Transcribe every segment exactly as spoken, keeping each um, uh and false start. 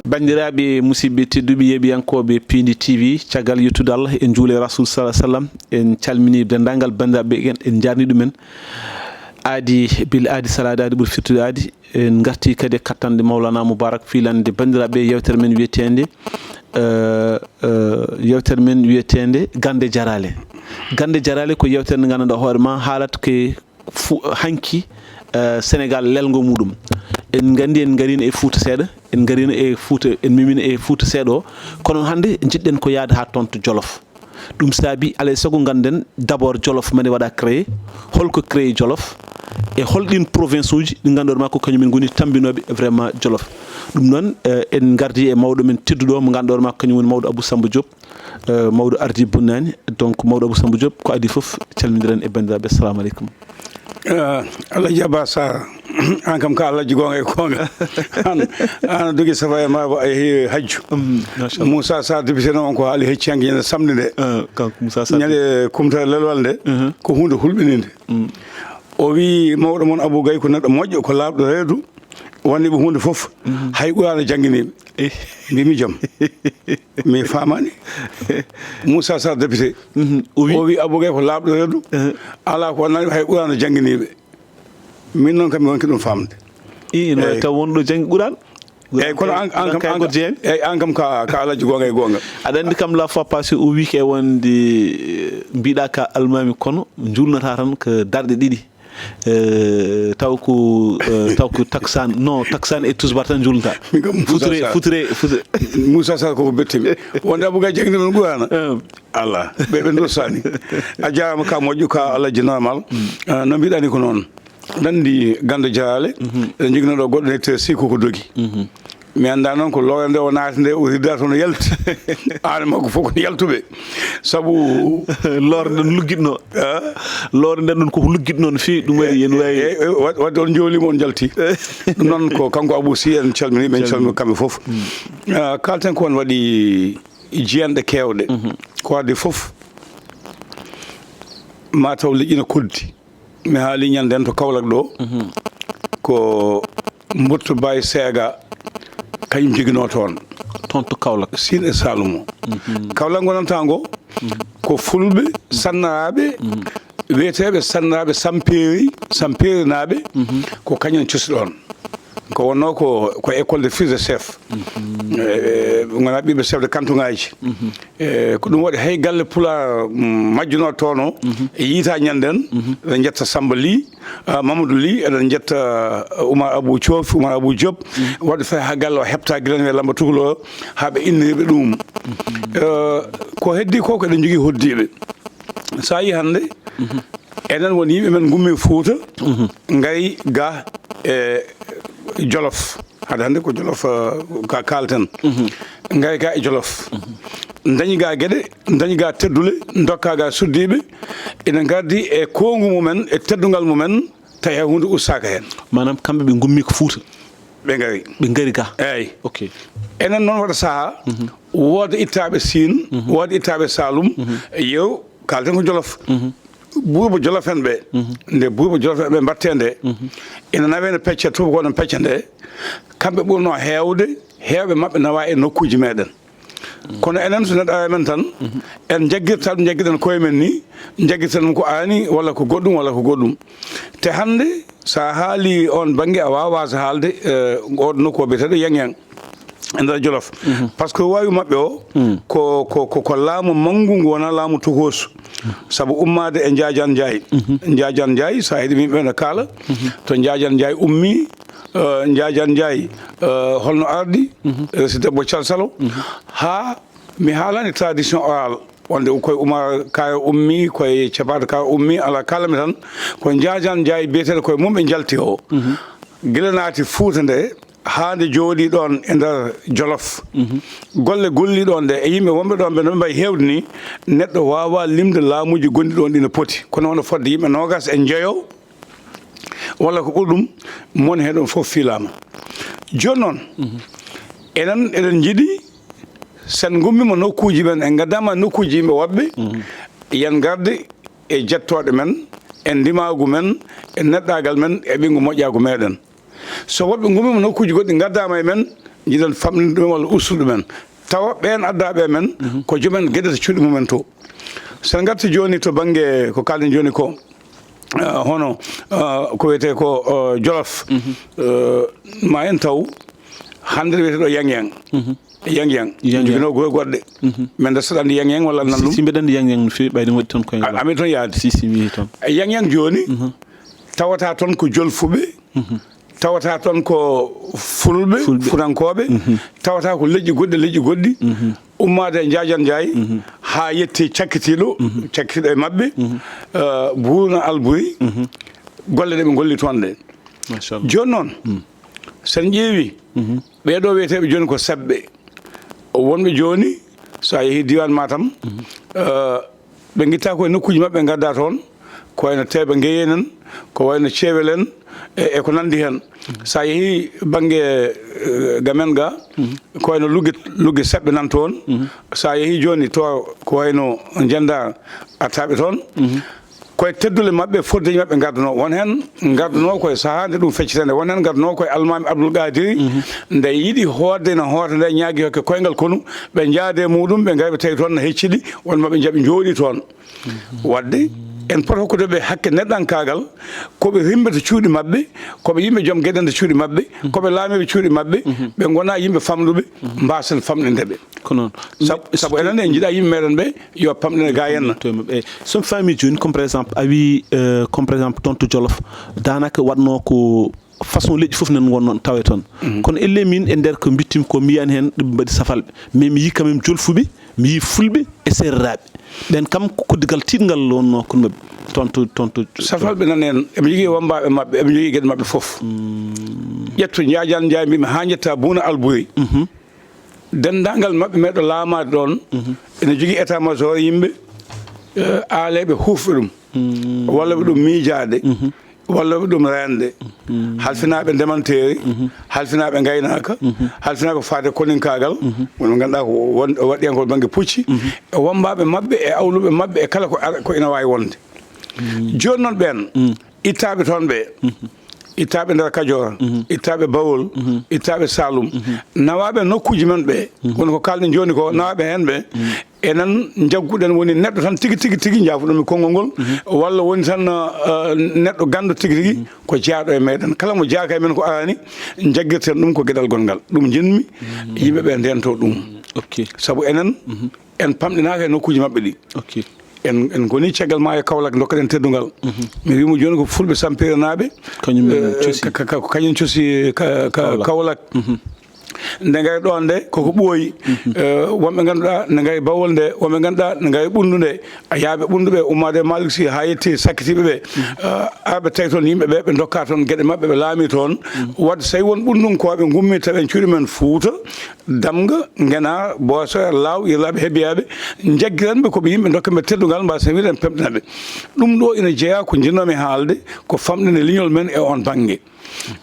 Banndiraaɓe, musidɓe tedduɓe, yeeɓiyankooɓe Piindi T V, caggal yettude Allah, en njuule Rasul sallallahu alaihi wasallam, en calmini denndaangal banndiraaɓe, en, en njaarni ɗumen. Aadi bil aadi, salaade aadi ɓuri firtude aadi. En ngarti kadi e kattanɗe Mawlana Moubarak, fiilande banndiraaɓe yewtere men wiyeteende, eh, eh, yewtere men wiyeteende Gannde Jaraale. Gannde Jaraale ko yewtere nde ngannduɗaa hoore ma haalata ke fu-, hanki, eh, Senegal lelngo muɗum. En nganndi en ngariino e Fuuta seeɗa, en ngariino e Fuuta, en memiino e Fuuta seeɗa o, kono hannde njiɗɗen ko yahde haa toon to Jolof. Ɗum saabi, alaa e sago ngannden d'abord Jolof mani waɗa créé, holko créé Jolof, e holɗin province uji ɗi ngannduɗaa ma ko kañum en ngoni tammbinooɓe vraiment Jolof. Ɗum noon, eh, en ngardi e mawɗo men tedduɗo mo ngannduɗaa ma ko kañum woni mawɗo Abou Samba Diop, eh, mawɗo Ardi Bonnani. Donc, mawɗo Abou Samba Diop, ko adii fof, calmindiren e banndiraaɓe. Assalamu aleykum. Eh, Alhaji Abba Sarr, aan kam ka Alhaji goonga e goonga. Aan, aan a dogi safa e ma, e hajju. Mm, machallah. Moussa Sarr, député noon, on ko haali hecci hanki ñande samedi nde. Eh, kanko Moussa Sarr. Ñande kumta lelwal nde, mhm, ko huunde hulɓininde. Mm. O wi mawɗo mon Abou Gaye ko neɗɗo moƴƴo, ko laaɓɗo reedu, wanni ɓe huunde fof, mhm, hay Qur'aana jannginiiɓe. Eh. Mbimi jam. Mi faamaani. Moussa Sarr, député. Mhm. O wi? O wi Abou Gaye ko laaɓɗo reedu. Eh. Alaa ko wonnani hay Qur'aana jannginiiɓe. Min noon kam mi wonki ɗum faamde. I, ina waawi taw wonɗo janngi Qur'aana. Eeyi, kono aan, aan kam, aan kam, eeyi, aan kam ka, ka Alhaji goonga e goonga. Aɗa anndi kam la fois passée o wi ke wonde, eh, mbiɗa ka almaami kono njuulnata tan ko darɗe ɗiɗi. Eh, taw ko, eh, taw ko taksaan, non, taksaan e tusbar tan njuulnata. Min kam Moussa Sarr. Future, future, future. Moussa Sarr koko betti mi. Wonde Abou Gaye janngi ɗum Qur'aana. Eh. Allah, ɓe, ɓe ndosaani. A jaaraama ka moƴƴo, ka Alhaji normal. Mm. Ah, no mbiɗani ko noon. Aɗa anndi Gannde Jaraale, mhm, eɗen njogino ɗo goɗɗo ne te Siko ko dogi. Mhm. Mi anndaa noon ko lowre nde o naati nde, o ridda toon o yalti. Aan e makko fof ko yaltuɓe. Sabu lowre nden luggitno. Ah? Lowre nden ɗon ko luggitno no feewi, ɗum waɗi en waawi. Eh, eh, wa-, wadde on njooliima, on njalti. Ɗum noon ko kanko Abou Sy, en calminii ɓe, en calminii kamɓe fof. Mm. Ah, kaalten ko on waɗi jiyanɗe keewɗe. Mhm. Ko adii fof, ma taw leƴƴi no koddi. Mi haali ñanden to Kaolack ɗo, mhm, ko Mbottoo Baye Seega, kañum joginoo toon. Toon to Kaolack. Siin e Saalum o. Mhm. Kaolack ngonanta ngo, mhm, ko Fulɓe, mhm, Sannaraaɓe, mhm, wiyeteeɓe Sannaraaɓe Sampeeri, Sampeerinaaɓe, mhm, ko kañum cosi ɗoon. Ko wonnoo ko, ko école de fils de chef. Mhm. Eh, ngonaa ɓiɓɓe chef de canton ngaaji. Mhm. Eh, ko ɗum waɗi hay galle Pulaar, mm, majjunoo toon o, mhm, e yiita ñanden, mhm, eɗen njetta Samba Ly, ah, Mamadou Ly, eɗen njetta, ah, Oumar Abou Thiofi, Oumar Abou Diop, mhm, waɗi fay haa galle o heɓta gila e Lamba Tukuloo, haa ɓe inniri ɓe ɗum. Mhm. Eh, ko heddii ko, ko eɗen njogii hoddiiɓe. So a yii hannde, mhm, enen won yimɓe men ngummi Fuuta, mhm, ngari ga e Jolof. Hade hannde ko Jolof, eh, ka kaalten. Mhm. Ngari ga e Jolof. Mhm. Dañi ga geɗe, dañi ga teddule, ndokka ga suddiiɓe, ina ngardi e koongu mumen, e teddungal mumen, tawi hay huunde ustaaka heen. Maanaam kamɓe ɓe ngummi ko Fuuta? Ɓe ngari. Ɓe ngari ga? Eeyi. Ok. Enen noon waɗa sahaa, mhm, wooda ittaaɓe Siin, mhm, wooda ittaaɓe Saalum, mhm, yew kaalten ko Jolof. Mhm. Buuba Jolof en ɓe, mhm, nde Buuba Jolof en ɓe mbaɗtee nde, mhm, ina nawee no pecce tuubakooɓe no pecca nde, kamɓe ɓurnoo heewde, heewɓe maɓɓe nawaa e nokkuuji meeɗen. Mhm. Kono enen, so neɗɗo arii men tan, mhm, en njaggirta ɗum, njaggiɗen koye men ni, njaggirta ɗum ko aani, walla ko goɗɗum, walla ko goɗɗum. Te hannde, so a haalii oon bannge, a waawaa so haalde, eh, oɗo nokku o biyeteeɗo Yang Yang. E nder Jolof. Mhm. Par ce que waawi maɓɓe o, mhm, ko, ko, ko, ko laamu manngu ngu, wonaa laamu tokoosu. Sabu ummaade e Njaajaan Njaay. Mhm. Njaajaan Njaay, so a heɗii yimɓe no kaala, mhm, to Njaajaan Njaay ummii, eh, Njaajaan Njaay, eh, holno ardi, mhm, eh, si debbo calsalo, mhm, haa mi haalaani tradition orale, wonde koye Umar Kayo ummii, koye Capato Kayo ummii, alaa, kaalmi tan, ko Njaajaan Njaay biyeteeɗo koye mum ɓe njalti o. Mhm. Gila naati Fuuta nde, haa nde jooɗii ɗoon e nder Jolof. Mhm. Golle gollii ɗoon ɗe e yimɓe wonɓe ɗoon ɓe no ɓe mbayi heewde ni, neɗɗo waawaa limde laamuuji gonɗi ɗoon ɗi no poti. Kono wona fodde yimɓe noogaas e njoyo, walla ko ɓuri ɗum, moni heen ɗoon fof fiilaama. Jooni noon, mhm, enen eɗen njiɗi, so en ngummiima nokkuuji men, en ngaddaama nokkuuji yimɓe woɓɓe, mhm, yen ngarde e jettooɗe men, e ndimaagu men, e neɗɗaagal men, e ɓinngu moƴƴaagu meeɗen. So woɓɓe ngummiima nokkuuji goɗɗi ngaddaama e men, njiɗen famɗinde ɗumen walla ustude ɗumen. Tawa ɓeen addaaɓe men ko joom en geɗe to cuuɗi mumen to. So en ngartii jooni to bannge ko kaalɗen jooni ko, eh, hono, eh, ko wiyetee ko, eh, Jolof, eh, ma en taw hannde wiyetee ɗo Yang Yang. Yang Yang. Yang Yang. Joginoo gure goɗɗe. Men nde saɗa anndi Yang Yang walla anndaa ɗum? Si, mbeɗa anndi Yang Yang no feewi, ɓayde mi waɗi toon koyngal. A, ami toon yaade. Si, si, mi yehi toon. A, Yang Yang jooni, tawata toon ko jolfuɓe, tawata toon ko fulɓe, Fulɓe. Funankooɓe, tawata ko leƴƴi goɗɗi, leƴƴi goɗɗi, ummaade e Njaajan Njaay, haa yetti cakkitiiɗo, cakkitiiɗo e maɓɓe, eh, Buuna Alburi, golle ɗe ɓe ngolli toon ɗe. Machallah. Jooni noon, so en ƴeewi, ɓee ɗo wiyeteeɓe jooni ko Sebɓe, wonɓe jooni, so a yehii diiwaan Matam, eh, ɓe ngitta ko e nokkuuji maɓɓe, ngadda toon, ko wayno Teeɓe Ngeye en, ko wayno Ceewel en, e, e ko nanndi heen. So a yehii bannge, eh, ga men ga, ko wayno Lugge, Lugge Sebɓe nan toon. So a yehii jooni to ko wayno Njenndaar, a tawat ɓe toon. Koye teddule maɓɓe, foddeeji maɓɓe ngaddanoo. Won heen ngaddanoo koye sahaa nde ɗum feccitee nde. Won heen ngaddanoo koye Almaami Abdul Qaadiri. Nde yiɗi hootde, ina hoota nde, ñaagi hokke koyngal konu. Ɓe njaade muɗum, ɓe ngari ɓe tawi toon no hecciɗi, won maɓɓe njaɓi njooɗi toon. Waɗde, en poti hokkude ɓe hakke neɗɗankaagal, ko ɓe rimɓe to cuuɗi maɓɓe, ko ɓe yimɓe joom geɗe to cuuɗi maɓɓe, ko ɓe laamiiɓe cuuɗi maɓɓe, ɓe ngonaa yimɓe famɗuɓe, mbaasen famɗinde ɓe. Ko noon. Sabu, sabu enen en njiɗaa yimɓe meɗen ɓe yo pamɗine gaa henna. To maɓɓe. Eyi, so mi faami jooni, comme par exemple, a wii, euh, comme par exemple, toon to Jolof, daanaka waɗnoo ko façon leƴƴi fof nan ngonno tawe toon. Kono elle min e nder ko mbittim ko, mi yiyani heen ɗum mbaɗi safalɓe. Mais mi yii quand même jolfuɓe, mi yii fulɓe e seereraaɓe. Ɓeen kam ko koddigal tiiɗngal wonno kon maɓɓe. Toon to, toon to. Safalɓe nan heen, eɓe njogii wammbaaɓe maɓɓe, eɓe njogii geɗe maɓɓe fof. Ƴettu Njaajan Njaay, mbimi haa njetta Buuna Alburi. Denndaangal maɓɓe meeɗo laamaade ɗoon, ene jogii état major yimɓe, eh, aaleeɓe huufɓe ɗum, walla ɓe ɗum miijaade, walla ɓe ɗum reende. Halfinaaɓe ndemanteeri, halfinaaɓe ngaynaaka, halfinaaɓe faade koninkaagal, won ɓe ngannduɗaa ko won-, waɗɗiyankooɓe bannge pucci, e wammbaaɓe maɓɓe, e awluɓe maɓɓe, e kala ko ara-, ko ina waawi wonde. Jooni noon ɓeen, ittaaɓe toon ɓe, ittaaɓe nder Kajoor, ittaaɓe Bawol, ittaaɓe Saalum, nawaaɓe nokkuuji men ɓe, woni ko kaalɗen jooni ko, nawaaɓe heen ɓe, enen njagguɗen woni neɗɗo tan tigi, tigi, tigi, njaafuɗon mi konngol ngol, walla woni tan, eh, neɗɗo ganndo tigi, tigi, ko jeyaaɗo e meɗen. Kala mo jeyaaka e men ko arani, njaggirten ɗum ko geɗal gonngal. Ɗum njiɗmi yimɓe ɓe ndento ɗum. Ok. Sabu enen, en pamɗinaaka e nokkuuji maɓɓe ɗi. Ok. En, en ngoni caggal maa e Kaolack, ndokkaɗen teddungal. Mi wiima jooni ko Fulɓe Sampiranaaɓe, kañum en eh, cosi. Ka, ka, ka, ko kañum cosi ka, ka Kaolack. Kaolack. Nde ngari ɗoon nde, koko ɓooyi. Eh, wonɓe ngannduɗaa, nde ngari Bawol nde, wonɓe ngannduɗaa, nde ngari Ɓunndu nde. A yaaɓe Ɓunndu ɓe, ummaade e Malick Sy haa yetti sakkitiiɓe ɓe. Eh, arɓe tawi toon yimɓe ɓe, ɓe ndokka toon geɗe maɓɓe, ɓe laami toon. Wadde so tawi won Ɓunndunkooɓe ngummi tawi en cuuɗi men Fuuta, Damga, Ngenaar, Boosoyar, Laaw, Yirlaaɓe, Hebbiyaaɓe, njaggiranɓe ko ɓe yimɓe, ndokka ɓe teddungal, mbaasen wiide en pemɗina ɓe. Ɗum ɗo ina jeyaa ko njiɗnoomi haalde, ko famɗinde leñol men e oon bannge.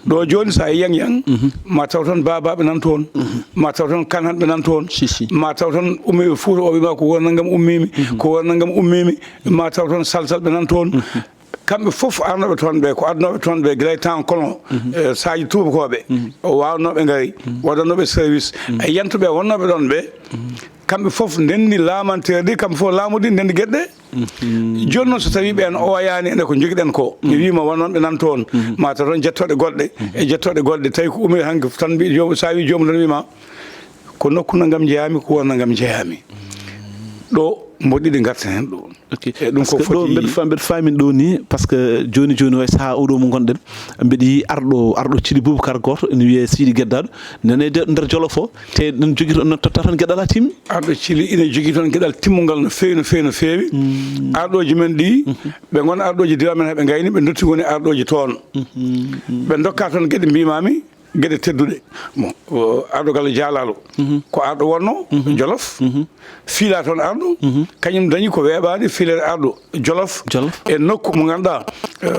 Ɗo jooni so a yii Yang Yang, ma taw toon Baabaaɓe nan toon, ma taw toon Kanhanɓe nan toon, si, si, ma taw toon ummiiɓe Fuuta o wiima ko wuro nanngam ummiimi, ko wuro nanngam ummiimi, ma taw toon Salsalɓe nan toon. Kamɓe fof arnooɓe toon ɓe, ko adnooɓe toon ɓe gila e temps colon, eh, Sadio tuubakooɓe, o waawnooɓe ngari, waɗannooɓe service, e yantuɓe wonnooɓe ɗoon ɓe, kamɓe fof ndenndi laamanteeri ndi, kamɓe fof laamu ndi ndenndi geɗe ɗe. Jooni noon so tawii ɓeen oyaani ene ko njogiɗen ko, mi wiima won wonɓe nan toon, ma taw toon jettooɗe goɗɗe, e jettooɗe goɗɗe, tawi ko ummi hanki tan mbi joom-, so a wii joomum tan wiima, ko nokku nanngam njeyaami, ko wuro nanngam njeyaami. Ɗo mboɗɗi ɗi ngarten heen ɗo. Ok. E ɗum ko foti. Parce que ɗo mbeɗa fa-, mbeɗa faamini ɗo ni, parce que jooni jooni, way sahaa oɗo mo ngonɗen, mbeɗa yiyi arɗo, arɗo Cili Boubacar gooto, ene wiyee Siidi Geddaaɗo, nana e nder, nder Jolof o, te ene jogii toon, ene totta toon geɗal haa timmi. Arɗo Cili ina jogii toon geɗal timmungal no feewi, no feewi, no feewi. Arɗooji men ɗi, ɓe ngona arɗooji diiwaan men, haa ɓe ngayni, ɓe ndotti ngoni arɗooji toon. Ɓe ndokka toon geɗe mbiimaami, geɗe tedduɗe. Bon, o, arɗo Gallo Jaalaalo, ko arɗo wonno Jolof, fiila toon arɗo, kañum dañi ko weeɓaani fiileede arɗo Jolof, Jolof, e nokku mo ngannduɗaa, eh,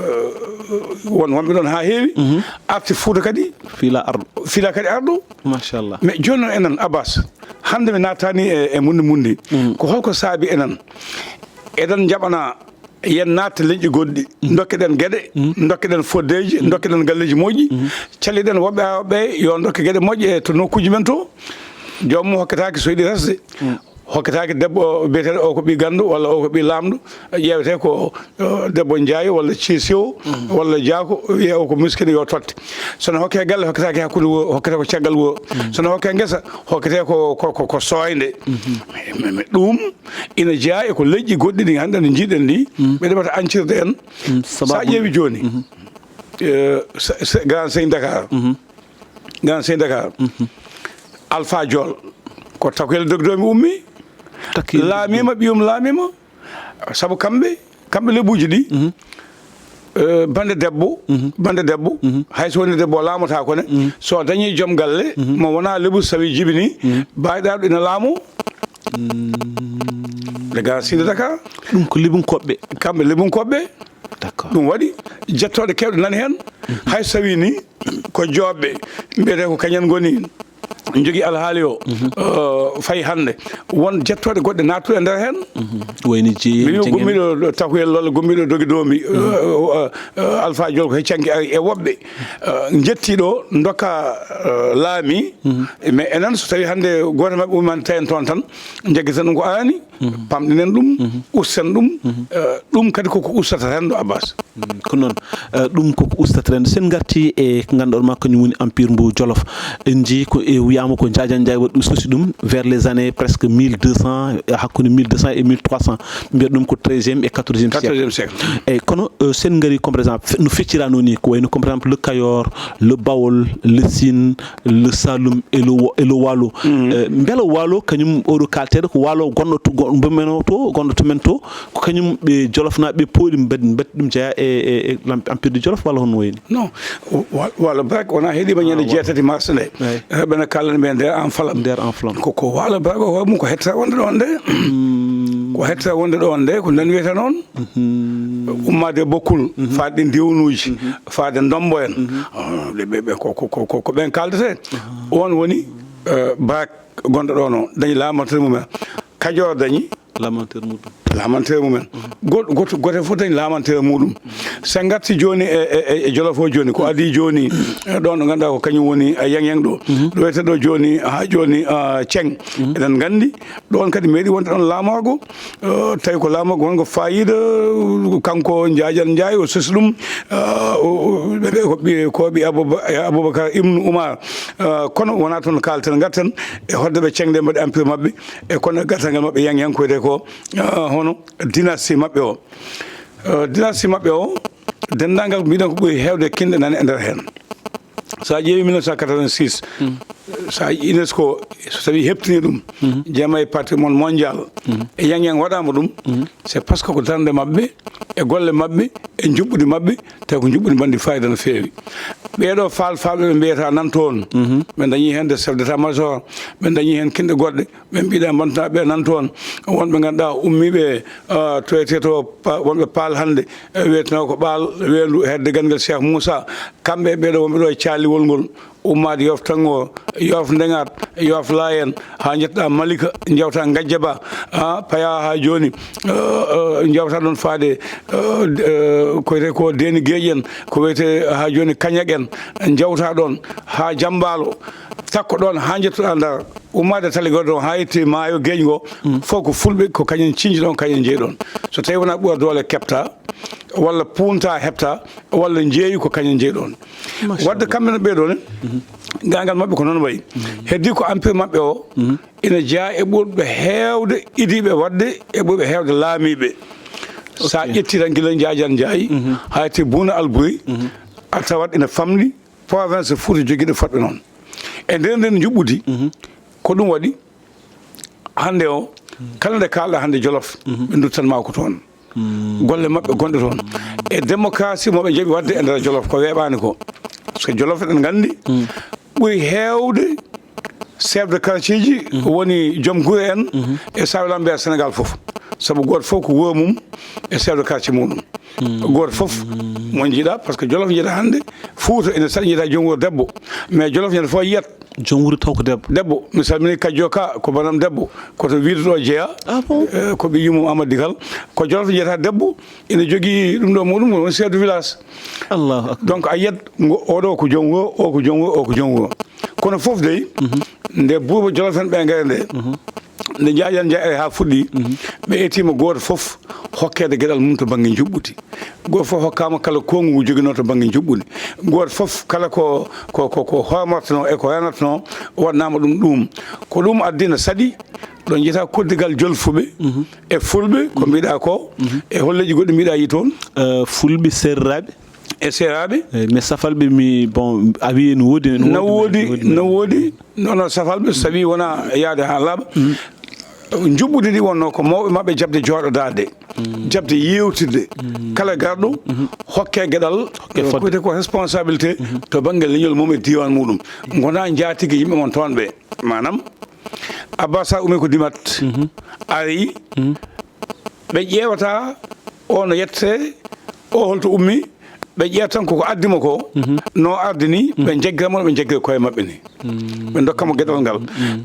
won wonɓe ɗoon haa heewi, arti Fuuta kadi, fiila arɗo, fiila kadi arɗo. Machallah. Mais jooni noon enen, Abbas, hannde mi naataani e, e mundi mundi. Ko holko saabi enen? Eɗen njaɓana Yen naat leƴƴi goɗɗi, ndokke ɗen geɗe, ndokke ɗen foddeeji, ndokke ɗen galleeji moƴƴi, calli ɗen woɓɓe haa woɓɓe yo ndokke geɗe moƴƴe to nokkuuji men to. Joomum hokkataake so yiɗi resde. Hokkataake debbo biyeteeɗo o ko ɓii ganndo walla o ko ɓii laamɗo, ƴeewetee ko, eh, debbo njaayo walla ciisiyo walla jaako, wiyee o ko miskino yo totte. Sono hokkee galle hokkataake hakkunde woo, hokketee ko caggal woo. Sono hokkee ngesa hokketee ko, ko, ko, ko sooynde. Mais, mais ɗum ina jeyaa e ko leƴƴi goɗɗi ɗi ngannduɗaa ɗi njiiɗen ɗi, ɓe ɗeɓata ancirde en. Sa ƴeewi jooni, eh, se-, se-, Grand Seigne Dakar, Grand Seigne Dakar, Alpha Diol, ko Takwel Dogdoomi ummi, laamiima, ɓiyum laamiima, sabu kamɓe, kamɓe lebuuji ɗi, eh, bande debbo, bande debbo, hay so woni debbo laamotaako ne, so dañii joom galle, mo wonaa lebu so tawii jibinii, baayɗaaɗo ina laamo. Le Grand Seigne Dakar. Ɗum ko Lebunkoɓɓe. Kamɓe Lebunkoɓɓe. D'accord. Ɗum waɗi jettooɗe keewɗe nani heen. Hay so tawii ni ko jooɓɓe, mbiyetee ko kañen ngoni njogii alhaali o, eh, fayi hannde. Won jettooɗe goɗɗe naattuɗe e nder heen. Wayno jeeyi mi wiima gummiiɗo Takwel walla gummiiɗo Dogdoomi, eh, eh, eh, Alpha Diol ko heccanke e, e woɓɓe, eh, njettii ɗo, ndokka, eh, laami. Mais enen, so tawii hannde gooto maɓɓe ummani tawi en toon tan, njaggiten ɗum ko aani, pamɗinen ɗum, usten ɗum, eh, ɗum kadi koko ustata renndo, Abbas. Mm, ko noon, eh, ɗum koko ustata renndo. So en ngartii e ko ngannduɗaa ma kañum woni empire mbo Jolof. En njii ko e wiyaama ko Njaajan Njaay waɗi ɗum, sosi ɗum vers les années presque mille deux cents, eh, hakkunde mille deux cents et mille trois cents. Mbiyata ɗum ko treizième et quatorzième siècle. Quatorzième siècle. Eyyi, kono, eh, so en ngarii comme par exemple, fe-, no fecciranoo ni, ko wayno comme par exemple le Kayor, le Bawol, le Sine, le Saloum et le Wa-, et le Waalo. Eh, mbela Waalo kañum oɗo kaalteeɗo ko Waalo gonɗo to, gon-, mbo men o to, gonɗo to men to, ko kañum ɓe Jolofnaaɓe ɓe pooɗi mbaɗi, mbaɗi ɗum jeyaa e, e, e lam-, empire de Jolof walla honno wayni? Non, Wa-, Waalo Brak wonaa heɗiima ñande jeetati mars nde. Eyyi. Eh, ɓe na kaalani ɓe nder en flamme. Nder en flamme. Ko, ko Waalo Brak o hoore mum ko hettata wonde ɗoon nde. Ko hettata wonde ɗoon nde, ko nden wiyata noon. Ummaade e Bokkul, faade ɗin diwnuuji, faade Ndombo en. Ah, ɓe, ɓe, ɓe, ko, ko, ko, ko, ko ɓen kaaldetee. On woni, eh, Brak gonɗo ɗoon o, dañi laamanteeri mum en. Kajoor dañi laamanteeri muɗum. Laamanteeri mum en. Goɗ-, goɗ-, gooto fof dañi laamanteeri muɗum. So en ngartii jooni e, e, e, e Jolof o jooni, ko adii jooni, eh, ɗoon ɗo ngannduɗaa ko kañum woni, eh, Yang Yang ɗo. Ɗo wiyetee ɗo jooni, haa jooni, ah, Ceng. Eɗen nganndi, ɗoon kadi meeɗi wonde ɗoon laamorgo, eh, tawi ko laamorgo wongo faayiida, kanko Njaajan Njaay o sosi ɗum, eh, o, o, ɓe, ɓe ko ɓi-, ko ɓi Abouba-, eh, Aboubacar Ibn Umar. Eh, kono wonaa toon kaalten, ngarten e hoɗde ɓe ceŋde mbaɗi empire maɓɓe, e kono e gartangal maɓɓe Yang Yang ko wiyetee ko, eh, hono dynastie maɓɓe o. Eh, dynastie maɓɓe o, denndaangal mbiɗen ko ɓuri heewde kinɗe nani e nder heen. So a ƴeewi mille neuf cent quatre-vingt-six, so a UNESCO, so tawi heɓtini ɗum, jeema e patrimoine mondial, e Yang Yang waɗaama ɗum, c'est parce que ko darnde maɓɓe, e golle maɓɓe, e njuɓɓudi maɓɓe, tawi ko njuɓɓudi mbanndi fayida no feewi. Ɓeeɗo faal-, faalɓe ɓe mbiyata nan toon, ɓe dañi heen des chefs d'état-major, ɓe dañi heen kinɗe goɗɗe, ɓe mbiɗa mbantaɓe nan toon, wonɓe ngannduɗaa ummiiɓe, ah, to wiyetee to Pa-, wonɓe Paal hannde, e wiyetenoo ko Ɓaal, weendu hedde ganngel Cheikh Moussa, kamɓe e ɓeeɗo wonɓe ɗo e caaliwol ngol, ummaade Yof Tanngo, Yof Ndeŋaat, Yof Laayen, haa njettoɗaa Malika, njewta Ngajja Ba, ah, paya haa jooni, eh, eh, njewta ɗoon faade, eh, eh, ko wiyetee ko Deeni Geeƴ en, ko wiyetee haa jooni Kañak en, njewta ɗoon haa Jammbaalo, takko ɗoon haa njettoɗaa Ndar, ummaade tali goɗɗo ɗoon haa yetti maayo geeƴ ngo, fof ko fulɓe, ko kañum ciñji ɗoon, kañum jeyi ɗoon. So tawii wonaa ɓura doole keɓta, walla punta heɓta, walla njeeyi ko kañum jeyi ɗoon. Machallah. Wadde kamɓe no ɓee ɗoo ne, gangal maɓɓe ko noon wayi. Heddi ko empire maɓɓe o, ina jeyaa e ɓurɓe heewde idiiɓe waɗde, e ɓurɓe heewde laamiiɓe. So a ƴetti tan gila Njaajan Njaay, haa yetti Buuna Alburi, a tawat ina famɗi province Fuuta jogiiɗo fotɓe noon. E nder nden njuɓɓudi, ko ɗum waɗi hannde o, kala nde kaalɗaa hannde Jolof, ɓe nduttan ma ko toon. Golle maɓɓe gonɗe toon. E démocratie mo ɓe njaɓi waɗde e nder Jolof, ko weeɓaani ko. Parce que Jolof eɗen nganndi, ɓuri heewde chef de quartier ji woni joom gure en e saawi lamɓe Sénégal fof. Sabu gooto fof ko wuro mum e chef de quartier muɗum. Gooto fof mo njiiɗa, parce que Jolof njiiɗa hannde, Fuuta ene saɗi njiiɗa joom wuro debbo. Mais Jolof ñande fof yiyat Joom wuuro taw ko debbo. Debbo, mi salmini Kajjo Ka, ko banam debbo, ko to Wiido ɗo jeyaa. Ah bon? Eh, ko ɓe yumum Amadou Dikal. Ko Jolof jeeyata debbo, ina jogii ɗum ɗo muɗum, woni chef de village. Allahu akbar. Donc a yiyat ngo, oɗo ko joom wuro, o ko joom wuro, o ko joom wuro. Kono fof dey, nde Buuba Jolof en ɓe ngari nde, nde Njaajan Njaay haa fuɗɗi, ɓe etiima gooto fof hokkeede geɗal mum to bannge njuɓɓudi. Gooto fof hokkaama kala konngu ngu joginoo to bannge njuɓɓudi. Gooto fof kala ko, ko, ko, ko hormortonoo e ko renatnoo, waɗnaama ɗum ɗum. Ko ɗum addi no saɗi, ɗo njiyata koddigal jolfuɓe e fulɓe, ko mbiɗa ko, e holleeji goɗɗi mbiɗa yi toon. Eh, fulɓe, seereraaɓe. E seeraaɓe. Eh, mais safalɓe, mi, bon, a wi ene woodi, ene No woodi, woodi, no woodi. No, no, safalɓe, sabi wona yaade haa laaɓa. Njuɓɓudi ndi wonnoo ko mawɓe maɓɓe jaɓde jooɗodaade, jaɓde yeewtidde. Kala garɗo hokke geɗal, Hokke fodde. Ko wiyetee ko responsabilité to bannge leñol mum e diiwaan muɗum. Ngonaa njaatigi yimɓe mon toon ɓe. Maanaam, Abba Sarr ummi ko Dimat, ari, ɓe ƴeewata o no yette, o holto ummi, ɓe ƴeewa tan koko addi mo ko, no ardi ni, ɓe njaggira mo, ɓe njaggira koye maɓɓe ni. Ɓe ndokka mo geɗal ngal.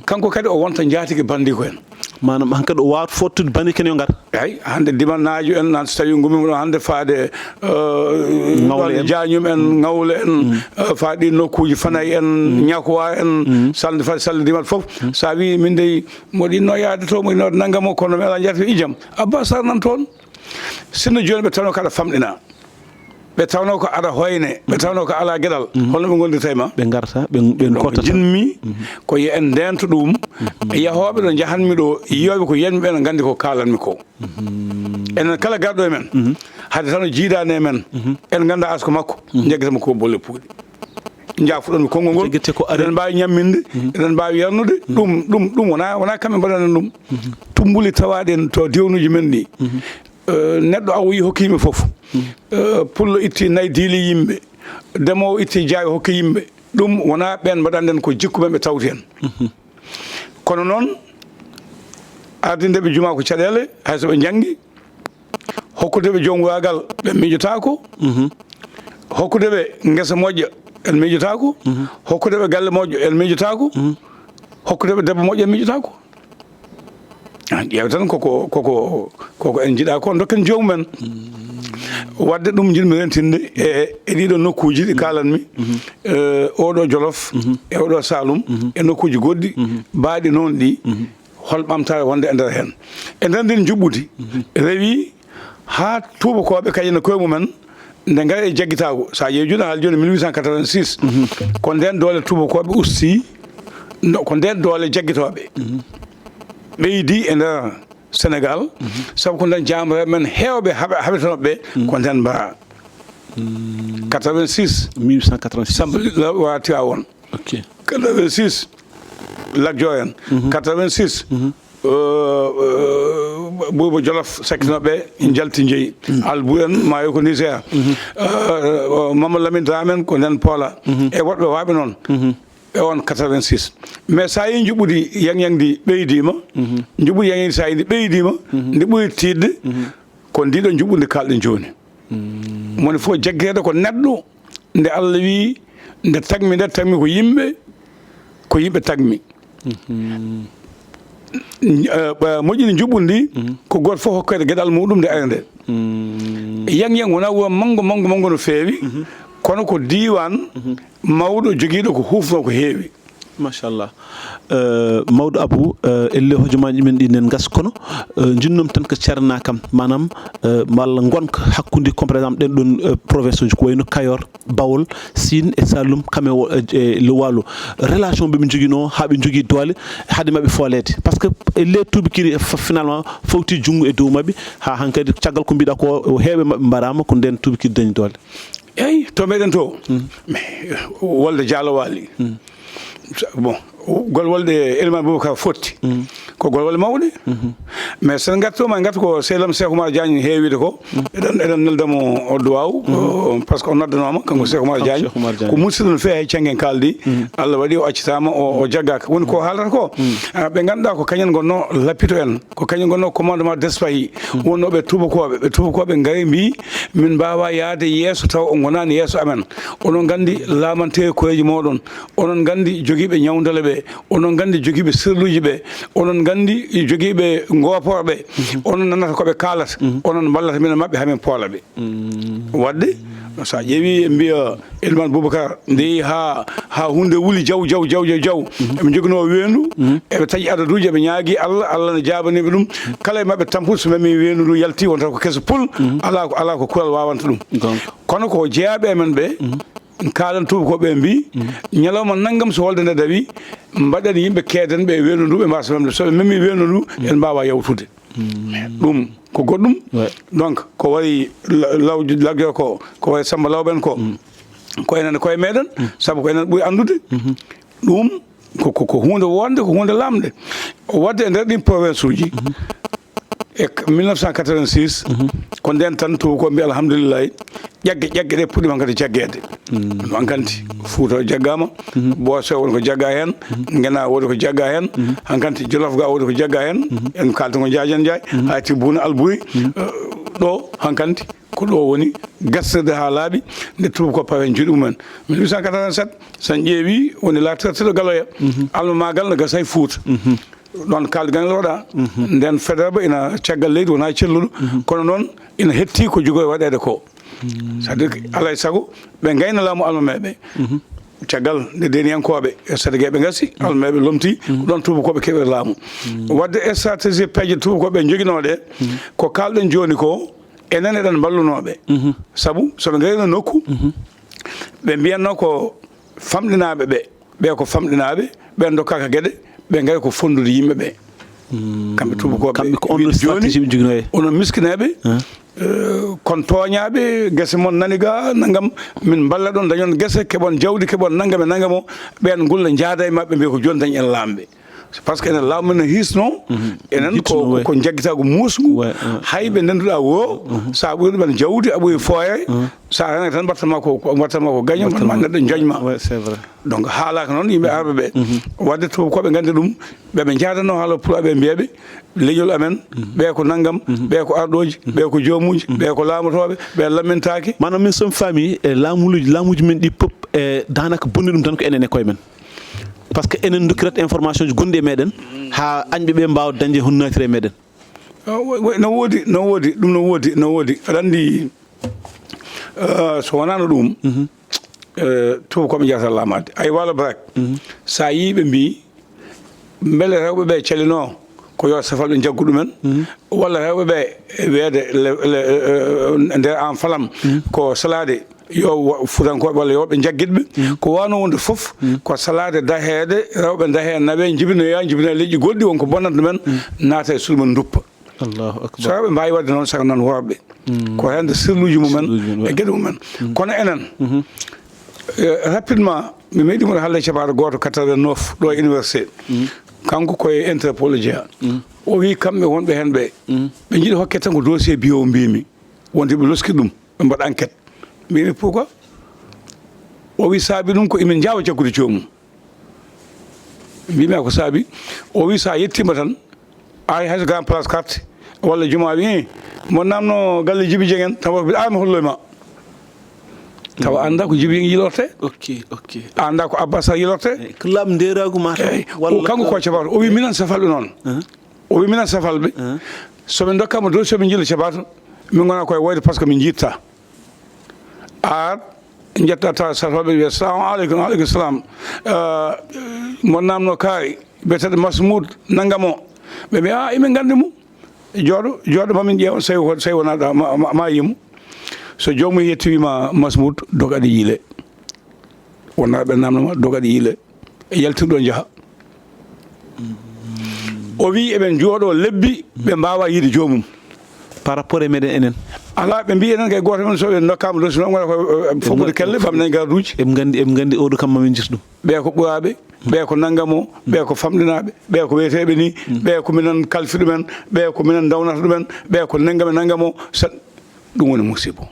Kanko kadi o wonta njaatigi banndiko en. Maanaam, hankadi o waawat fottude banndiko en yo ngar. Eey, hannde Dimanaajo en, nan so tawii ngummiima ɗo hannde faade, eh, Ŋawle en. Jaañum en, Ŋawle en, eh, faade ɗiin nokkuuji, Fanay en, Ñakuwa en, Salde, faade Salde Dimat fof. So a wii min dey, mboɗo yiɗnoo yahde to, mboɗo yiɗnoo waɗde nanngam o, kono mi alaa njaatigi, ijam. Abba Sarr nan toon. Sinno jooni ɓe tawnoo ko aɗa famɗina. Ɓe tawnoo ko aɗa hoyne, ɓe tawnoo ko alaa geɗal. Holno ɓe ngondirta e ma? Ɓe ngarta, ɓe, ɓe Donc, kottata. Jiɗmi ko yo en ndeento ɗum. Yahooɓe ɗo njahanmi ɗo, yiyooɓe ko yiyanmi ɓe no nganndi ko kaalanmi ko. Enen kala garɗo e men, hade tan o jiidaani e men, en ngannda as ko makko, njaggitamo ko bolle puuɗe. Njaafuɗon mi konngol ngol. Jaggite ko amen. Eɗen mbaawi ñamminde, eɗen mbaawi yarnude. Ɗum, ɗum, ɗum wonaa, wonaa kamɓe mbaɗanen ɗum. Tummbuli tawaaɗi en to diwnuuji men ɗi. Eh, neɗɗo awoyi hokki yimɓe fof. Eh, pullo itti nayi diili yimɓe. Demoowo itti jaawe hokki yimɓe. Ɗum wonaa ɓeen mbaɗanɗen ko jikku men ɓe tawti en. Kono noon, ardinde ɓe jumaa ko caɗeele, hay so ɓe njanngi. Hokkude ɓe joom waagal, ɓe miijotaako. Hokkude ɓe ngesa moƴƴa, en miijotaako. Hokkude ɓe galle moƴƴo, en miijotaako. Hokkude ɓe debbo moƴƴo, en miijotaako. Ah, ƴeew tan koko, koko, koko en njiɗa ko dokken joomumen. Wadde ɗum njiɗmi rentinde e, e ɗiɗo nokkuuji ɗi kaalanmi, eh, oɗo Jolof, e oɗo Saalum, e nokkuuji goɗɗi, baaɗi noon ɗi, hol ɓamtaare wonde e nder heen. E nder ndin njuɓɓudi, rewi haa tuubakooɓe kadi no koye mumen, nde ngara e jaggitaagu, so a ƴeewi jooni, a haali jooni mille huit cent quatre-vingt-six, ko ndeen doole tuubakooɓe usti, no, ko ndeen doole jaggitooɓe ɓeydi e nder Senegal, sabu ko ndeen jaamoree men heewɓe haɓe-, haɓetenooɓe ɓe, ko ndeen mbaraa. Quatre-vingt-six, mille huit cent quatre-vingt-six. Samba Law wa Tiwaawoon. Ok. Quatre-vingt-six, Lat Joor en. Quatre-vingt-six, euh, euh, Buuba Jolof sakkinooɓe ɓe, njalti njeyi. Albu en, maayo ko Niger. Euh, Mama Lamine Dramé en, ko nden Poola. E woɗɓe waaɓe noon. E on quatre-vingt-six. Mais so a yii njuɓɓudi yang yang ndi ɓeydiima, njuɓɓudi yang yang ndi so a yii ndi ɓeydiima, ndi ɓuri tiiɗde, ko ndiɗo njuɓɓudi ndi kaalɗen jooni. Moni fof jaggeede ko neɗɗo, nde Allah wi, nde tagmi, nde tagmi ko yimɓe, ko yimɓe tagmi. Eh, ɓe moƴƴini njuɓɓudi ndi, ko gooto fof hokkede geɗal muɗum nde ari nde. Yang yang wonaa wuro manngo, manngo, manngo no feewi, kono ko diiwaan mawɗo jogiiɗo ko huufnoo ko heewi. Machallah. Eh, mawɗo Abou, eh, elle hojomaaji men ɗi nen ngas kono, eh, njinnoomi tan ko ceernaa kam, maanaam, eh, walla ngonka hakkunde, comme par exemple, ɗen ɗon, eh, province uji ko wayno Kayor, Bawol, Sine e Saloum, kam e wo-, e, e le Waalo. Relation ɓe ɓe njoginoo haa ɓe njogii doole hade maɓɓe fooleede. Parce que e les tuubakiri, f-, finalement, fawti junngo e dow maɓɓe, haa hankadi caggal ko mbiɗa ko, heewɓe maɓɓe mbaraama, ko ndeen tuubakiri dañi doole. Eey, to meɗen to. Mais, wolde jaalo waali. Bon, Golwolɗe Elimane Boubacar fotti ko golwolɗe mawɗe. Mais sen ngartoma ngarta ko sehlam Cheikh Oumar Diagne heewide ko, eɗen eɗen nelda mo o duwaw, par ce que o noddanoma kanko Cheikh Oumar Diagne. Ko musiɗɗo no feewi, hay canggen kaldi. Allah waɗi o accitama, o o jaggaka. Woni ko haalata ko, ɓe ganduɗa ko kañen gonno lappito en, ko kañen gonno commandement d'espahi. Wonnoɓe tubakoɓe, ɓe tubakoɓe ngari mbi min mbawa yaade yeeso taw o gonani yeeso amen. Onon gandi laamante koyeji moɗon. Onon gandi jogiiɓe ñawndale ɓe, onon gandi jogiiɓe sirluuji ɓe, onon gandi jogiiɓe ngooporɓe. Onon nanata ko ɓe kaalata, onon mballata minen maɓɓe hamin poola ɓe. Waɗde so a ƴeewi, ɓe mbiya Elimane Boubacar nde yehi ha ha hunde wuli jaw jaw jaw jaw jaw. Eɓe joginoo weendu, eɓe taƴi adaduuji, eɓe ñaagi Allah, Allah ne jaabaniɓe ɗum. Kala e maɓɓe tampuɗo so memi weendu ndu yalti, wonta ko keso pul. Ala ko ala ko kural wawanta ɗum. Kono ko jeyaaɓe e men ɓe kaalan tuubakooɓe ɓe mbi ñalawma nanngam so wolde nde dawi, mbaɗen yimɓe keedanɓe e weendu ndu, ɓe mbasa memde. So ɓe memi weendu ndu, en mbaawa yawtude. Ɗum ko goɗɗum. Donc ko wayi lawji lagge ko ko wayi Samba Lawɓe en ko, ko enen koye meɗen, sabu ko enen ɓuri anndude. Ɗum ko ko ko hunde wonde, ko hunde lamde. Wadde e nder ɗin province uji, e mille neuf cent quatre-vingt-six, ko nden tan tubakoɓe mbi alhamdulillahi, ƴagge ƴagge ɗe puɗɗima hankadi jaggeede. Ɗum hankadi Fuuta jaggama, Booso woni ko jagga hen, Ngena woni ko jagga hen, hankadi Jolof ga woni ko jagga hen. En kalta ko Jaajan Njaay, hayti Buuna Alburi. Ɗo hankadi ko ɗo woni gastirde ha laaɓi, nde tubakoɓe pawi hen juuɗe mumen. Mille huit cent quatre-vingt-sept, so en ƴeewi woni la traité de Galoya, almamagal no gasa e Fuuta. Ɗon kaldi gangal waɗa. Nden Faidherbe ina caggal leydi, wona celluɗo, kono noon ina hetti ko jogo e waɗede ko. C'est-à-dire que alay sago ɓe gayna laamu almameɓe. Caggal nde deniyankoɓe e Sadageɓe gasi, almameɓe lomti, ɗon tubakoɓe keɓe laamu. Wadde stratégie peeje tubakoɓe joguinoɗe, ko kalɗen joni ko, enen eɗen mballunoɓe. Sabu soɓe gayno nokku, ɓe mbiyanno ko famɗinaɓe ɓe, ɓe ko famɗinaɓe, ɓen dokkaka gueɗe, ɓe gari ko fondude yimɓe ɓe. Kamɓe tubakoɓe, kamɓe ko on stratégie ɓe joguino e onon miskineɓe. Kon tooñaaɓe, gese mon nani ga, nanngam, min mballa ɗon, dañon gese, keɓon jawdi, keɓon nanngam e nanngam o, ɓeen ngulla, njaada e maɓɓe, mbiya ko jooni dañ en laamɓe. C'est parce que enen laamu men no hisno, enen ko ko njaggitaagu muusngu, hay ɓe ndennduɗaa woo, so a ɓuri ɗumen jawdi, a ɓuri fooyre, so a renata tan mbaɗta ma ko, mbaɗta ma ko gaño, ma neɗɗo joñ ma. Donc haalaaka noon yimɓe arɓe ɓe, waɗde to ko ɓe nganndi ɗum, ɓe ɓe njaadanoo haala pulaaɓe ɓe mbiya ɓe, leñol amen, ɓe ko nanngam, ɓe ko arɗooji, ɓe ko joomuuji, ɓe ko laamotooɓe, ɓe lammintaake. Maanaam min somi faami e laamuuji, laamuuji men ɗi pop e daanaka bonni ɗum tan ko enen e koye men. Par ce que enen ndokkirat information ji gonɗi e meɗen, haa añɓe ɓe mbaawa dañde honno naatira e meɗen. Ah, oui, oui, no woodi, no woodi, ɗum no woodi, no woodi. Aɗa anndi, ah, so wonaano ɗum, eh, tuuba ko ɓe njahata laamaade. Ay walo barak. So a yii ɓe mbii, mbele rewɓe ɓe calinoo ko yo safalɓe njaggu ɗumen, walla rewɓe ɓe e wiyeede le, le, eh, nder an falam ko salaade yo wo-, Fuutankooɓe walla yo woɓɓe njaggit ɓe. Ko waawno wonde fof, ko salaade daheede, rewɓe dahee naɓe, njibinoya, njibinoya leƴƴi goɗɗi, won ko bonnata ɗumen, naata e suudu mum nduppa. Allahu akbar. So rewɓe mbaawi waɗde noon, saka noon worɓe. Ko heen sirluuji mumen e geɗe mumen. Kono enen, eh, rapidement, mi meeɗi mo haalde cabaare gooto quatre-vingt-neuf ɗo e université. Kanko ko e Interpol o jeyaa. O wii kamɓe wonɓe heen ɓe, ɓe njiɗi hokke tan ko dossier bio mbimi. Wonde ɓe loski ɗum, ɓe mbaɗa enquête. Mbimi pourquoi? O wii saabi ɗum ko imin njaawa jaggude joomum. Mbimi a ko saabi? O wii so a yettiima tan, ay hay so grand place carte walla juma wi, eh, mo namno galle Jibi Jeng en, tawa ko a mi holloy ma. Tawa annda ko Jibi Jeng yilorte. Ok, ok. Annda ko Abbas Sall yilorte. Eh, ko laamu ndeeraagu ma taw. Eey. Walla kanko ko cabato. O wi minen safalɓe noon. O wi minen safalɓe. So min ndokkama dossier min njilla cabato, min ngona koye woyde par ce que min njitta. Ar, jetta ta safalɓe wiya, "Assalamu aleykum." "Wa aleykum salam." Eh, mo namno kaari, biyeteeɗo Masmoud, nanngam o. Ɓe mbiya, "Ah, imin nganndi mo." Jooɗo, jooɗo, mamin ƴeewa, so tawi ko, so tawi wonaa ɗa, ma, ma, ma yimu. So joomum yetti wiima, "Masmoud, dog aɗa yiile." Wonaa ɓe namno ma, "Dog aɗa yiile." E yaltirɗo njaha. O wii eɓe njooɗo lebbi, ɓe mbaawa yiide joomum. Par rapport e meɗen enen? Alaa, ɓe mbiyi enen kay, gooto men so ɓe ndokkaama dosi noon, wona ko, eh, fof mbaɗi kelle, bamɗen garduuji. Eɓe nganndi, eɓe nganndi oɗo kam mamin jirtu ɗum. Ɓe ko ɓuraaɓe, ɓe ko nannga mo, ɓe ko famɗinaaɓe, ɓe ko wiyeteeɓe ni, ɓe ko minen kalfi ɗumen, ɓe ko minen ndawnata ɗumen, ɓe ko nannga men, nannga mo. Sa-, ɗum woni musibo.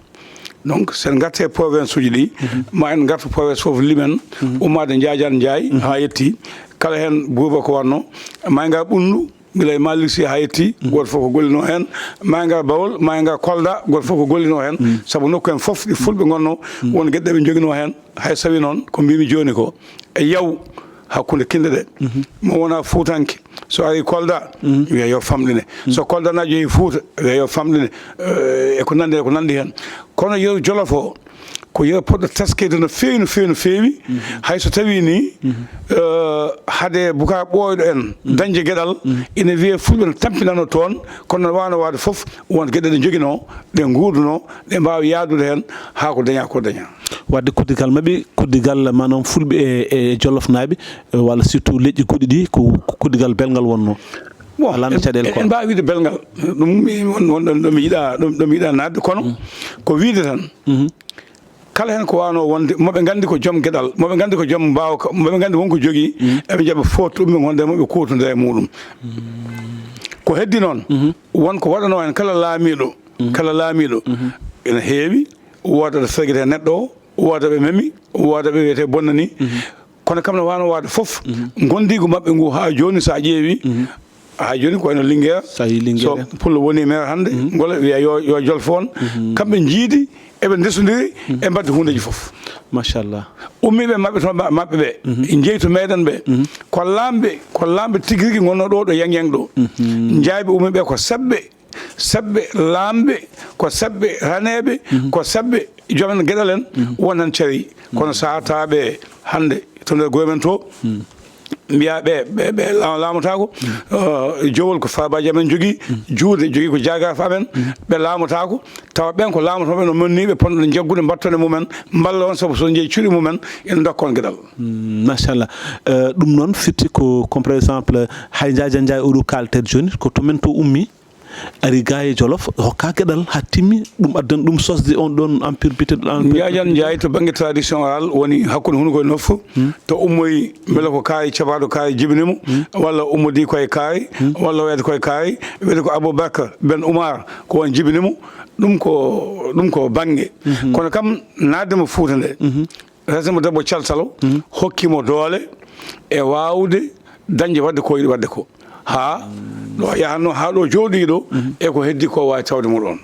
Donc, sen ngarte province uji ɗi, ma en ngartu province fof limen, ummaade Njaajaan Njaay haa yetti, kala heen buuba ko wannoo, ma en ngar Ɓunndu, gila e Malick Sy haa yetti, gooto fof ko gollinoo heen, ma en ngar Bawol, ma en ngar Kolda, gooto fof ko gollinoo heen, sabu nokku en fof ɗi fulɓe ngonnoo, won geɗe ɗe ɓe njoginoo heen, hay so tawii noon ko mbimi jooni ko, e yaw hakkunde kinɗe ɗe. Mo wonaa Fuutanke, so ari Kolda, wiya yo famɗine. So Kolda na jehi Fuuta, wiya yo famɗine. Eh, e ko nanndi, e ko nanndi heen. Kono yeru Jolof o, ko yeru poɗɗo teskede no feewi, no feewi, no feewi. Hay so tawii ni, eh, hade Bukar Ɓooyɗo en dañde geɗal, ina wiyee fulɓe no tampinano toon, kono no waawno waawde fof, won geɗe ɗe njoginoo, ɗe nguurduno, ɗe mbaawi yahdude heen haa ko dañaa ko dañaa. Waɗde koddigal maɓɓe, koddigal, maanaam, fulɓe e, e jolofnaaɓe, e, walla surtout leƴƴi goɗɗi ɗi, ko, ko koddigal belngal wonnoo. Bon, alaa en, caɗeele en, en mbaawi wiyde belngal. Ɗum mi, won, won ɗo mi yiɗa, ɗo, ɗo mi yiɗa naatde, kono ko wiyde tan, kala heen ko waawno wonde, mo ɓe nganndi ko joom geɗal, mo ɓe nganndi ko joom mbaawka, mo ɓe nganndi won ko jogii, eɓe njaɓa fof ɗum ɓe ngonda e mumen, ɓe kuutonda e muɗum. Ko heddi noon, won ko waɗanoo heen kala laamiiɗo, kala laamiiɗo ina heewi, wooda ɗo fergete neɗɗo o, wooda ɓe memi, wooda ɓe wiyetee bonnani. Kono kam no waawno waawde fof, ngondiigu maɓɓe ngu haa jooni, so a ƴeewi, haa jooni ko wayno Linguère. So a yii Linguère. So pullo woni maire hannde, ngola wiya yo, yo jolfo on. Kamɓe njiidi, eɓe ndesondiri, e mbaɗde huundeeji fof. Machallah. Ummiiɓe maɓɓe to ma-, maɓɓe ɓe, njeyi to meeɗen ɓe. Ko laamɓe, ko laamɓe tigi rigi ngonnoo ɗo, ɗo Yang Yang ɗo. Njaayɓe ummiiɓe ko saɓɓe, saɓɓe laamɓe, ko saɓɓe raneeɓe, ko saɓɓe joomen geɗal en, won heen carii. Kono so a tawii ɓe hannde to nder gure men to, mbiyaa ɓe, ɓe, ɓe la-, laamotaako, eh, jowol ko faabaaji amen jogii, juulde jogii ko jaagaafe amen, ɓe laamotaako, tawa ɓeen ko laamotooɓe no monnii ɓe, potno jaggude mbattone mumen, mballa on, sabu so njeyi cuuɗi mumen, ina ndokka on geɗal. Mm, machallah. Eh, ɗum noon firti ko, comme par exemple, hay Njaajaan Njaay oɗo kaalten jooni, ko to men to ummi, ari ga e Jolof, hokka geɗal haa timmi, ɗum addani ɗum sosde on ɗon empire, biteɗo empire. Njaajaan Njaay to bannge tradition oral woni hakkunde hunuko e noffu, to ummoyi mbele ko kaari, cabaɗo kaari jibini mo, walla ummodi koye kaari, walla wayata koye kaari, wiyata ko Aboubacar Ben Oumar, ko on jibini mo, ɗum ko, ɗum ko bannge. Kono kam, naatde mo Fuuta nde, resde mo debbo caltalo, hokki mo doole e waawde dañde waɗde ko yiɗi waɗde ko. Haa ɗo yahanno, haa ɗo jooɗii ɗo, e ko heddi ko waawi tawde mo ɗoon.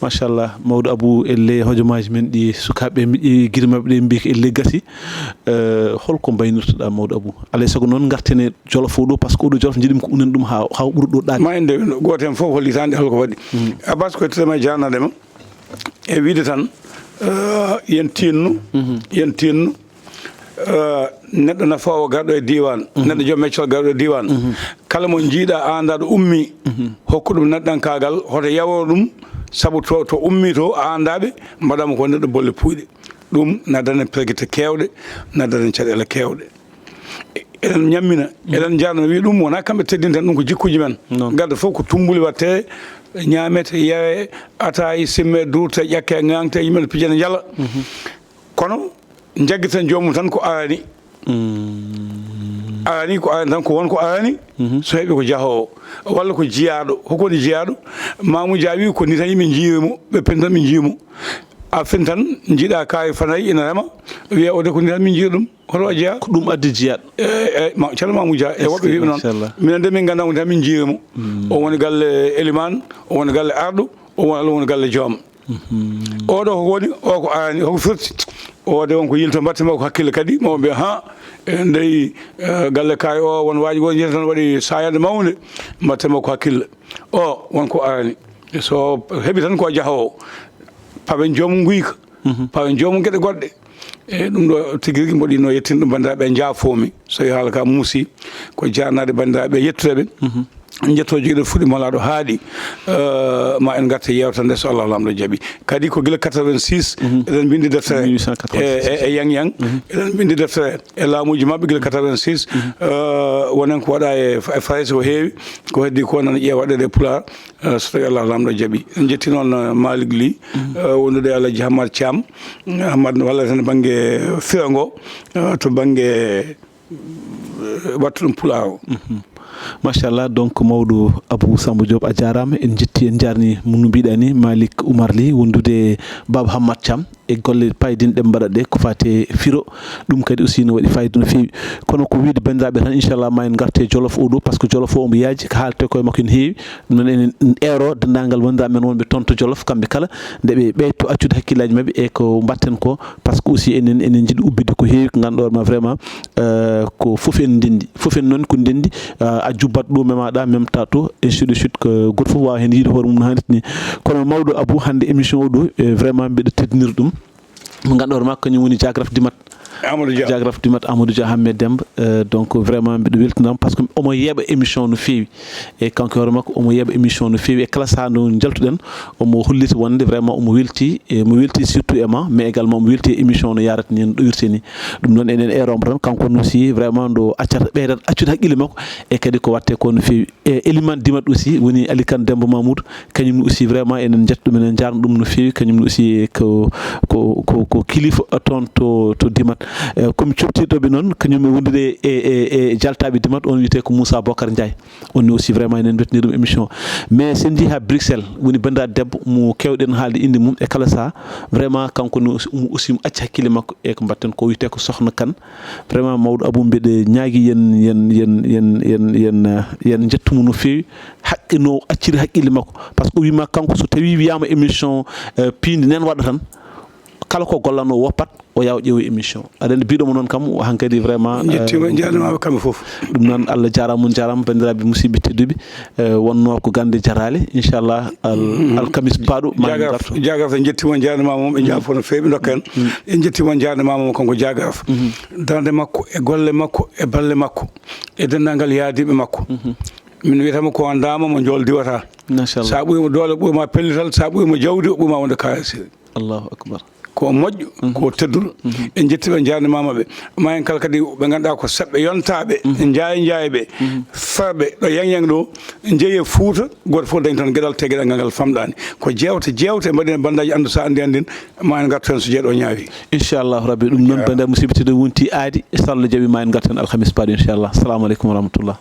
Machallah, Mawɗo Abou, elle hojomaaji men ɗi sukaaɓe, mi ƴeewi giri maɓɓe ɗe, mbi ko elle gasi. Eh, holko mbaynirtoɗaa, Mawɗo Abou? Alaa e sago noon, ngarten e Jolof o ɗo, par ce que oɗo Jolof njiɗmi ko unen ɗum haa, haa ɓura ɗo ɗaade. Ma en ndew, gooto heen fof hollitaande holko waɗi. Abbas, ko yettude ma e jaarnaade ma. E wiyde tan, eh, yen tinno, yen tinno, eh, neɗɗo nafoowo garɗo e diiwaan, neɗɗo joom meccol garɗo e diiwaan, kala mo njiiɗaa aandaa ɗo ummii, hokku ɗum neɗɗankaagal, hoto yawro ɗum, sabu to, to ummii to, aandaa ɓe, mbaɗaa mo ko neɗɗo bolle puuyɗe. Ɗum na addana en pergite keewɗe, na addana en caɗeele keewɗe. Eɗen ñammina, eɗen njaarna, wi ɗum wonaa kamɓe teddinta, ɗum ko jikkuuji men. Noon. Garde fof ko tummbuli waɗte, ñaamete, yare, ataayi, simme, duurte, ƴakke, ŋaaŋte, yimɓe ne pija ne njala. Kono njaggiten joomum tan ko arani. Arani ko arani tan, ko won ko arani. So heɓi ko jahoowo, walla ko jiyaaɗo. Hoko woni jiyaaɗo? Mamoudou Dia wi ko ni tan yimɓe njiiri mo, ɓe penti tan ɓe njii mo. A fini tan, njiiɗa kaari fanayi ina rema, wiya o de ko ni tan min njiiri ɗum. Hoto o jeyaa? Ko ɗum addi jiyaaɗo. E, e, ma, Ceerno Mamoudou Dia, e woɓɓe wiɓe noon. Machallah. Minen de min nganndaa woni tan min njiiri mo. O woni galle Elimaan, o woni galle Arɗo, o woni, o woni galle Joom. Oɗo ko woni, o ko arani, hoko firti? O de won ko yilto, mbatte makko hakkille kadi, mo mbiya, ha, e ndey, e, galle kaari o, won waaji goo njiyata tan waɗi saayande mawnde, mbatte makko hakkille. O, won ko arani. So heɓi tan ko jahoowo. Pawen joomum nguyka. Pawen joomum geɗe goɗɗe. E ɗum ɗo tigi rigi mboɗi no yettinde ɗum banndiraaɓe, njaafoomi. So yo haala ka muusi, ko jaarnaade banndiraaɓe, yettude ɓe. Njetto jogii ɗo fuɗi malaaɗo haaɗi. Eh, ma en ngarte yeewtere nde, so Allah Laamɗo jaɓi. Kadi ko gila quatre-vingt-six, eɗen mbindi deftere e, e, e Yang Yang. Eɗen mbindi deftere e laamuuji maɓɓe gila quatre-vingt-six. Eh, wonen ko waɗa e, e Farayse ko heewi. Ko heddi ko nana ƴeewa waɗeede e Pulaar. Eh, so tawi Allah Laamɗo jaɓi. En njetti noon, eh, Malick Ly, eh, wondude e Alhaji Hammat Thiam. Hammat no wallata en bannge firo ngo, eh, to bannge, eh, wattu ɗum Pulaar o. Machallah, donc mawɗo Abou Samba Diop, a jaaraama. En njetti, en njaarni mo no mbiɗa ni, Malick Oumar Ly, wondude e Baaba Hammat Thiam e golle paydinɗe mbaɗa ɗe ko faati e firo. Ɗum kadi aussi no waɗi fayida no feewi. Kono ko wiyde banndiraaɓe tan, inchallah, ma en ngarte Jolof o ɗo, par ce que Jolof o omo yaaji, ko haalte koye makko ene heewi. Ɗum noon enen eero denndaangal wondiraaɓe men wonɓe toon to Jolof, kamɓe kala nde ɓe ɓeyto accude hakkillaaji maɓɓe e ko mbaɗten ko, par ce que aussi enen, enen njiɗi ubbide ko heewi ko ngannduɗaa ma vraiment, euh, ko fof en ndenndi, fof en noon ko ndenndi, euh, a jubbat ɗo memaɗa, memta to, ainsi de suite, ko gooto fof waawa heen yiide hoore mum no haanirta ni. Kono mawɗo Abou, hannde émission o ɗo, eh, vraiment mbiɗa teddinira ɗum. Mo ngannduɗaa ma kañum woni Jaagraf Dimat. Amadou Dia. Jaagraf Dimat Amadou Dia Hammet Demba. Euh, donc vraiment mbiɗo weltinamo par ce que omo yeeɓa émission no feewi. E kanko hoore makko omo yeeɓa émission no feewi. E kala saha nde njaltuɗen omo holliti wonde vraiment omo welti. E mo welti surtout e ma, mais également omo welti e émission no yarata ni, no ɗowirte ni. Ɗum noon enen eeromo tan, kanko no aussi vraiment nde accata ɓeydat accude haqqille makko e kadi ko watte ko no feewi. E Elimane Dimat aussi woni Ali Kane Demba Mamoudou, kañum ne aussi vraiment enen njetta ɗum, enen njaarna ɗum no feewi. Kañum ne aussi ko, ko, ko, ko kilifa toon to, to Dimat. Eh, komi coftiiɗo ɓe noon, kañum e wondude e, e, e jaltaaɓe Dimat, on wiyetee ko Moussa Bocar Ndiaye. On ne aussi vraiment enen mbetni ɗum émission. Mais sen njii ha Bruxelles, woni banndiraaɗo debbo mo keewɗen haalde innde mum e kala saha. Vraiment kanko ne aussi, omo aussi omo acci hakkille makko e ko mbaɗten ko, wiyetee ko Sokhna Kane. Vraiment mawɗo Abou, mbiɗa ñaagi yen, yen, yen, yen, yen, yen, eh, yen njettu mo no feewi. Haqqe no acciri haqqille makko. Par ce que o wiima kanko so tawi wiyaama émission, eh, piindi nen waɗa tan, kala ko gollanoo woppat, o yaha o ƴeewa émission. Aɗa anndi biɗo mo noon kam, o hankadi vraiment, en njettiima, eh, en njaarnimaama kamɓe fof. Ɗum noon Allah jaaraama, on njaaraama banndiraaɓe musidɓe tedduɓe. Eh, wonnoo ko gannde jaraale, inchallah, al-, alkamis paaɗo, ma en Jaagraf, ngartu. Jaagraf, en njettiima, en njaarnimaama mo, ɓe njaafo no feewi, ndokka en. En njettiima, en njaarnimaama mo, kanko Jaagraf. Darnde makko, e golle makko, e balle makko, e denndaangal yaadiiɓe makko. Min wiyata mo ko ndaama mo njool diwata. Machallah. Sa ɓuri mo doole, ɓuri ma pellital, sa ɓuri mo jawdi, o ɓuri ma wonde kaalis. Allahu akbar. Ko moƴƴo, ko tedduɗo. En njettiima, en njaarnimaama ɓe. Ma en kala kadi ɓe ngannduɗaa ko saɓɓe yontaaɓe, njaay njaayɓe, ferɓe ɗo Yang Yang ɗo, njeeye Fuuta, gooto fof dañi toon geɗal, te geɗal ngal, ngal famɗaani. Ko jeewte, jeewte mbaɗen banndaji anndu sa anndi anndin, ma en ngartu heen so jeeɗo ñaawi. Inchallahu rabbi, ɗum noon banndiraaɓe musidɓe tedduɓe wonti aadi, so Allah jaɓi ma en ngartu heen alhamis paaɗo inchallah. Assalamu aleykum wa rahmatullah.